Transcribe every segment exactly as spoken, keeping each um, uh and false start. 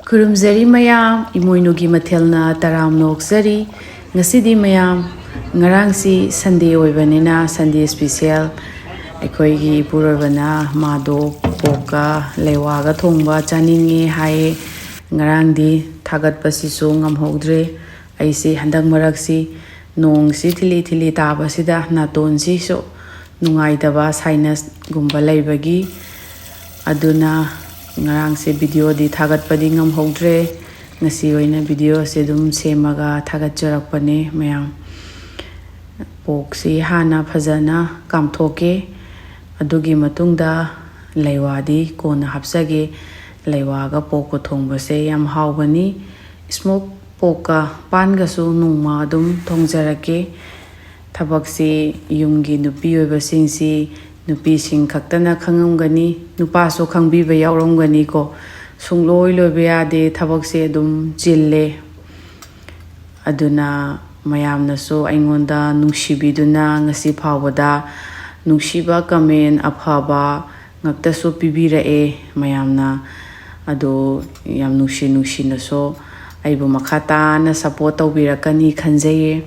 ꯈꯨꯔꯨꯝꯖꯔꯤ ꯃꯌꯥꯝ, ꯏꯃꯣꯏꯅꯨꯒꯤ ꯃꯊꯦꯜꯅ ꯇꯔꯥꯝꯅ ꯑꯣꯛꯆꯔꯤ꯫ ꯉꯁꯤꯗꯤ ꯃꯌꯥꯝ, ꯉꯔꯥꯡꯁꯤ Sunday ꯑꯣꯏꯕꯅꯤꯅ Sunday special ꯑꯩꯈꯣꯏꯒꯤ ꯏꯄꯨꯔꯣꯏꯕꯅ ꯃꯥꯗꯣ porkꯀ ꯂꯩꯋꯥꯒ ꯊꯣꯡꯕ ꯆꯥꯅꯤꯡꯉꯦ ꯍꯥꯏꯌꯦ꯫ ꯉꯔꯥꯡꯗꯤ ꯊꯥꯒꯠꯄꯁꯤꯁꯨ ꯉꯝꯍꯧꯗ꯭ꯔꯦ꯫ ꯑꯩꯁꯤ ꯍꯟꯗꯛ ꯃꯔꯛꯁꯤ ꯅꯣꯡꯁꯤ ꯊꯤꯂꯤ ꯊꯤꯂꯤ ꯇꯥꯕꯁꯤꯗ ꯅꯥꯇꯣꯟꯁꯤꯁꯨ ꯅꯨꯡꯉꯥꯏꯇꯕ, sinusꯒꯨꯝꯕ ꯂꯩꯕꯒꯤ꯫ ꯑꯗꯨꯅ ꯉꯔꯥꯡꯁꯦ videoꯗꯤ ꯊꯥꯒꯠꯄꯗꯤ ꯉꯝꯍꯧꯗ꯭ꯔꯦ꯫ ꯉꯁꯤ ꯑꯣꯏꯅ videoꯁꯦ ꯑꯗꯨꯝ ꯁꯦꯝꯃꯒ ꯊꯥꯒꯠꯆꯔꯛꯄꯅꯦ ꯃꯌꯥꯝ꯫ Porkꯁꯤ ꯍꯥꯟꯅ ꯐꯖꯅ ꯀꯥꯝꯊꯣꯛꯀꯦ꯫ ꯑꯗꯨꯒꯤ ꯃꯇꯨꯡꯗ ꯂꯩꯋꯥꯗꯤ ꯀꯣꯟꯅ ꯍꯥꯞꯆꯒꯦ꯫ ꯂꯩꯋꯥꯒ porkꯀ ꯊꯣꯡꯕꯁꯦ ꯌꯥꯝ ꯍꯥꯎꯕꯅꯤ꯫ Smoke porkꯀ ꯄꯥꯟꯒꯁꯨ ꯅꯣꯡꯃ ꯑꯗꯨꯝ ꯊꯣꯡꯖꯔꯛꯀꯦ꯫ ꯊꯕꯛꯁꯤ ꯌꯨꯝꯒꯤ ꯅꯨꯄꯤ ꯑꯣꯏꯕꯁꯤꯡꯁꯤ ꯅꯨꯄꯤꯁꯤꯡ ꯈꯛꯇꯅ ꯈꯪꯉꯝꯒꯅꯤ, ꯅꯨꯄꯥꯁꯨ ꯈꯪꯕꯤꯕ ꯌꯥꯎꯔꯝꯒꯅꯤꯀꯣ꯫ ꯁꯨꯡꯂꯣꯏ ꯂꯣꯏꯕ ꯌꯥꯗꯦ, ꯊꯕꯛꯁꯦ ꯑꯗꯨꯝ ꯆꯤꯜꯂꯦ꯫ ꯑꯗꯨꯅ ꯃꯌꯥꯝꯅꯁꯨ ꯑꯩꯉꯣꯟꯗ ꯅꯨꯡꯁꯤꯕꯤꯗꯨꯅ ꯉꯁꯤ ꯐꯥꯎꯕꯗ ꯅꯨꯡꯁꯤꯕ comment ꯑꯐꯕ ꯉꯥꯛꯇꯁꯨ ꯄꯤꯕꯤꯔꯛꯑꯦ ꯃꯌꯥꯝꯅ꯫ ꯑꯗꯣ ꯌꯥꯝ ꯅꯨꯡꯁꯤ ꯅꯨꯡꯁꯤꯅꯁꯨ ꯑꯩꯕꯨ ꯃꯈꯥ ꯇꯥꯅ support ꯇꯧꯕꯤꯔꯛꯀꯅꯤ ꯈꯟꯖꯩꯌꯦ꯫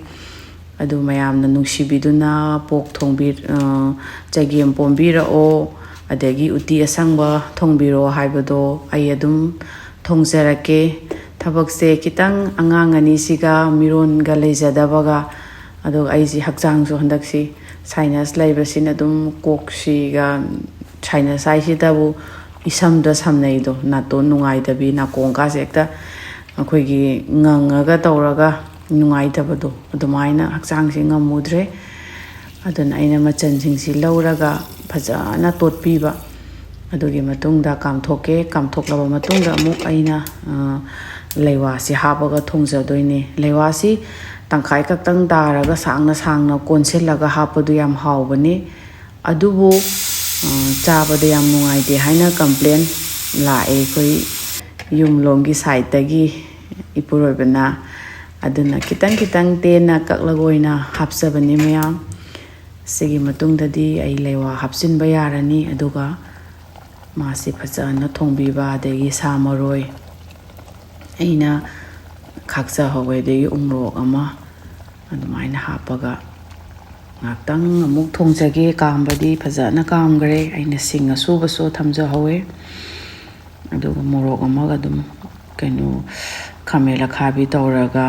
ꯑꯗꯨ ꯃꯌꯥꯝꯅ ꯅꯨꯡꯁꯤꯕꯤꯗꯨꯅ pork ꯊꯣꯡꯕꯤ-, ꯑ, ꯆꯒꯦꯝ ꯄꯣꯝꯕꯤꯔꯛꯑꯣ, ꯑꯗꯒꯤ ꯎꯇꯤ ꯑꯁꯪꯕ ꯊꯣꯡꯕꯤꯔꯛꯑꯣ ꯍꯥꯏꯕꯗꯣ ꯑꯩ ꯑꯗꯨꯝ ꯊꯣꯡꯖꯔꯛꯀꯦ꯫ ꯊꯕꯛꯁꯦ ꯈꯤꯇꯪ ꯑꯉꯥꯡ ꯑꯅꯤꯁꯤꯒ ꯃꯤꯔꯣꯟꯒ ꯂꯩꯖꯗꯕꯒ, ꯑꯗꯨꯒ ꯑꯩꯁꯤ ꯍꯛꯆꯥꯡꯁꯨ ꯍꯟꯗꯛꯁꯤ sinus ꯂꯩꯕꯁꯤꯅ ꯑꯗꯨꯝ ꯀꯣꯛꯁꯤꯒ, sinus ꯍꯥꯏꯁꯤꯗꯕꯨ ꯏꯁꯝꯗ ꯁꯝꯅꯩꯗꯣ, ꯅꯥꯇꯣꯟ ꯅꯨꯡꯉꯥꯏꯇꯕꯤ, ꯅꯥꯀꯣꯡꯒꯁꯦ ꯍꯦꯛꯇ ꯑꯩꯈꯣꯏꯒꯤ ꯉꯪꯉꯒ ꯇꯧꯔꯒ ꯅꯨꯡꯉꯥꯏꯇꯕꯗꯣ, ꯑꯗꯨꯃꯥꯏꯅ ꯍꯛꯆꯥꯡꯁꯦ ꯉꯝꯃꯨꯗ꯭ꯔꯦ꯫ ꯑꯗꯨꯅ ꯑꯩꯅ ꯃꯆꯜꯁꯤꯡꯁꯤ ꯂꯧꯔꯒ ꯐꯖꯅ ꯇꯣꯠꯄꯤꯕ꯫ ꯑꯗꯨꯒꯤ ꯃꯇꯨꯡꯗ ꯀꯥꯝꯊꯣꯛꯀꯦ꯫ ꯀꯥꯝꯊꯣꯛꯂꯕ ꯃꯇꯨꯡꯗ ꯑꯃꯨꯛ ꯑꯩꯅ, ꯑ, ꯂꯩꯋꯥꯁꯤ ꯍꯥꯞꯄꯒ ꯊꯣꯡꯖꯗꯣꯏꯅꯦ꯫ ꯂꯩꯋꯥꯁꯤ ꯇꯪꯈꯥꯏ ꯈꯛꯇꯪ ꯇꯥꯔꯒ ꯁꯥꯡꯅ ꯁꯥꯡꯅ ꯀꯣꯟꯁꯤꯜꯂꯒ ꯍꯥꯞꯄꯗꯨ ꯌꯥꯝ ꯍꯥꯎꯕꯅꯤ꯫ ꯑꯗꯨꯕꯨ, ꯑ, ꯆꯥꯕꯗ ꯌꯥꯝ ꯅꯨꯡꯉꯥꯏꯇꯦ ꯍꯥꯏꯅ complain ꯂꯥꯛꯑꯦ ꯑꯩꯈꯣꯏ ꯌꯨꯝꯂꯣꯝꯒꯤ sideꯇꯒꯤ ꯏꯄꯨꯔꯣꯏꯕꯅ꯫ ꯑꯗꯨꯅ ꯈꯤꯇꯪ ꯈꯤꯇꯪ ꯇꯦꯟꯅ ꯀꯛꯂꯒ ꯑꯣꯏꯅ ꯍꯥꯞꯆꯕꯅꯤ ꯃꯌꯥꯝ꯫ ꯁꯤꯒꯤ ꯃꯇꯨꯡꯗꯗꯤ ꯑꯩ ꯂꯩꯋꯥ ꯍꯥꯞꯆꯤꯟꯕ ꯌꯥꯔꯅꯤ꯫ ꯑꯗꯨꯒ ꯃꯥꯁꯤ ꯐꯖꯅ ꯊꯣꯡꯕꯤꯕ, ꯑꯗꯒꯤ ꯁꯥ ꯃꯔꯣꯏ, ꯑꯩꯅ ꯈꯥꯛꯆꯍꯧꯋꯦ꯫ ꯑꯗꯒꯤ ꯎꯃꯣꯔꯣꯛ ꯑꯃ ꯑꯗꯨꯃꯥꯏꯅ ꯍꯥꯞꯄꯒ ꯉꯥꯛꯇꯪ ꯑꯃꯨꯛ ꯊꯣꯡꯖꯒꯦ꯫ ꯀꯥꯝꯕꯗꯤ ꯐꯖꯅ ꯀꯥꯝꯈ꯭ꯔꯦ꯫ ꯑꯩꯅ ꯁꯤꯡ ꯑꯁꯨꯕꯁꯨ ꯊꯝꯖꯍꯧꯋꯦ꯫ ꯑꯗꯨꯒ ꯃꯣꯔꯣꯛ ꯑꯃꯒ ꯑꯗꯨꯝ ꯀꯩꯅꯣ ꯈꯥꯃꯦꯟ ꯑꯈꯥꯕꯤ ꯇꯧꯔꯒ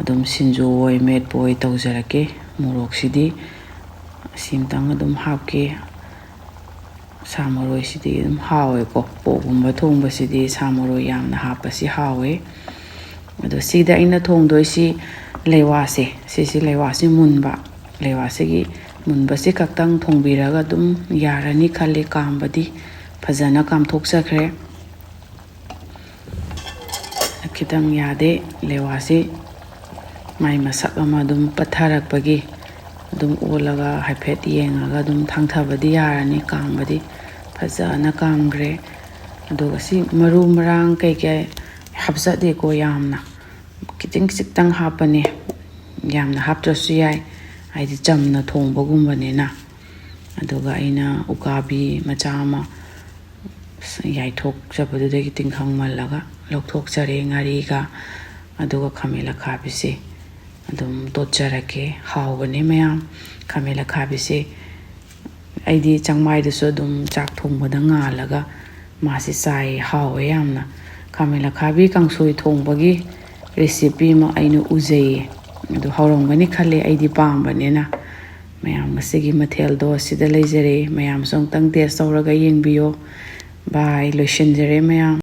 ꯑꯗꯨꯝ ꯁꯤꯡꯖꯨ ꯑꯣꯏ ꯃꯦꯠꯄ ꯑꯣꯏ ꯇꯧꯖꯔꯛꯀꯦ꯫ ꯃꯣꯔꯣꯛꯁꯤꯗꯤ ꯑꯁꯤꯝꯇꯪ ꯑꯗꯨꯝ ꯍꯥꯞꯀꯦ꯫ ꯁꯥ ꯃꯔꯣꯏꯁꯤꯗꯤ ꯑꯗꯨꯝ ꯍꯥꯎꯋꯦꯀꯣ꯫ ꯄꯣꯛꯀꯨꯝꯕ ꯊꯣꯡꯕꯁꯤꯗꯤ ꯁꯥ ꯃꯔꯣꯏ ꯌꯥꯝꯅ ꯍꯥꯞꯄꯁꯤ ꯍꯥꯎꯋꯦ꯫ ꯑꯗꯣ ꯁꯤꯗ ꯑꯩꯅ ꯊꯣꯡꯗꯣꯏꯁꯤ ꯂꯩꯋꯥꯁꯦ, ꯁꯤꯁꯤ ꯂꯩꯋꯥꯁꯤ ꯃꯨꯟꯕ, ꯂꯩꯋꯥꯁꯤꯒꯤ ꯃꯨꯟꯕꯁꯤ ꯈꯛꯇꯪ ꯊꯣꯡꯕꯤꯔꯒ ꯑꯗꯨꯝ ꯌꯥꯔꯅꯤ ꯈꯜꯂꯤ꯫ ꯀꯥꯝꯕꯗꯤ ꯐꯖꯅ ꯀꯥꯝꯊꯣꯛꯆꯈ꯭ꯔꯦ꯫ ꯈꯤꯇꯪ ꯌꯥꯗꯦ꯫ ꯂꯩꯋꯥꯁꯤ ꯃꯥꯏ ꯃꯁꯛ ꯑꯃ ꯑꯗꯨꯝ ꯄꯠꯊꯔꯛꯄꯒꯤ ꯑꯗꯨꯝ ꯑꯣꯜꯂꯒ ꯍꯥꯏꯐꯦꯠ ꯌꯦꯡꯉꯒ ꯑꯗꯨꯝ ꯊꯥꯡꯊꯕꯗꯤ ꯌꯥꯔꯅꯤ꯫ ꯀꯥꯝꯕꯗꯤ ꯐꯖꯅ ꯀꯥꯝꯈ꯭ꯔꯦ꯫ ꯑꯗꯨꯒ ꯁꯤ ꯃꯔꯨ ꯃꯔꯥꯡ ꯀꯩꯀꯩ ꯍꯥꯞꯆꯗꯦꯀꯣ꯫ ꯌꯥꯝꯅ ꯈꯤꯇꯪ ꯈꯤꯖꯤꯛꯇꯪ ꯍꯥꯞꯄꯅꯦ꯫ ꯌꯥꯝꯅ ꯍꯥꯞꯇ꯭ꯔꯁꯨ ꯌꯥꯏ, ꯍꯥꯏꯗꯤ ꯆꯝꯅ ꯊꯣꯡꯕꯒꯨꯝꯕꯅꯤꯅ꯫ ꯑꯗꯨꯒ ꯑꯩꯅ ꯎꯀꯥꯕꯤ ꯃꯆꯥ ꯑꯃ ꯌꯥꯏꯊꯣꯛꯆꯕꯗꯨꯗꯒꯤ ꯇꯤꯡꯈꯪ ꯃꯜꯂꯒ ꯂꯧꯊꯣꯛꯆꯔꯦ꯫ ꯉꯥꯔꯤꯒ ꯑꯗꯨꯒ ꯈꯥꯃꯦꯟ ꯑꯈꯥꯕꯤꯁꯦ ꯑꯗꯨꯝ ꯇꯣꯠꯆꯔꯛꯀꯦ꯫ ꯍꯥꯎꯕꯅꯦ ꯃꯌꯥꯝ꯫ ꯈꯥꯃꯦꯟ ꯑꯈꯥꯕꯤꯁꯦ ꯑꯩꯗꯤ ꯆꯥꯛꯃꯥꯏꯗꯁꯨ ꯑꯗꯨꯝ ꯆꯥꯛ ꯊꯣꯡꯕꯗ ꯉꯥꯜꯂꯒ ꯃꯥꯁꯤ ꯆꯥꯏ꯫ ꯍꯥꯎꯋꯦ ꯌꯥꯝꯅ꯫ ꯈꯥꯃꯦꯟ ꯑꯈꯥꯕꯤ ꯀꯥꯡꯁꯣꯏ ꯊꯣꯡꯕꯒꯤ recipe ꯑꯃ ꯑꯩꯅ ꯎꯖꯩꯌꯦ꯫ ꯑꯗꯨ ꯍꯧꯔꯝꯒꯅꯤ ꯈꯜꯂꯦ, ꯑꯩꯗꯤ ꯄꯥꯝꯕꯅꯤꯅ꯫ ꯃꯌꯥꯝ ꯉꯁꯤꯒꯤ ꯃꯊꯦꯜꯗꯣ ꯁꯤꯗ ꯂꯩꯖꯔꯦ꯫ ꯃꯌꯥꯝꯁꯨ ꯑꯃꯨꯛꯇꯪ taste ꯇꯧꯔꯒ ꯌꯦꯡꯕꯤꯌꯣ꯫ Bye꯫ ꯂꯣꯏꯁꯤꯟꯖꯔꯦ ꯃꯌꯥꯝ꯫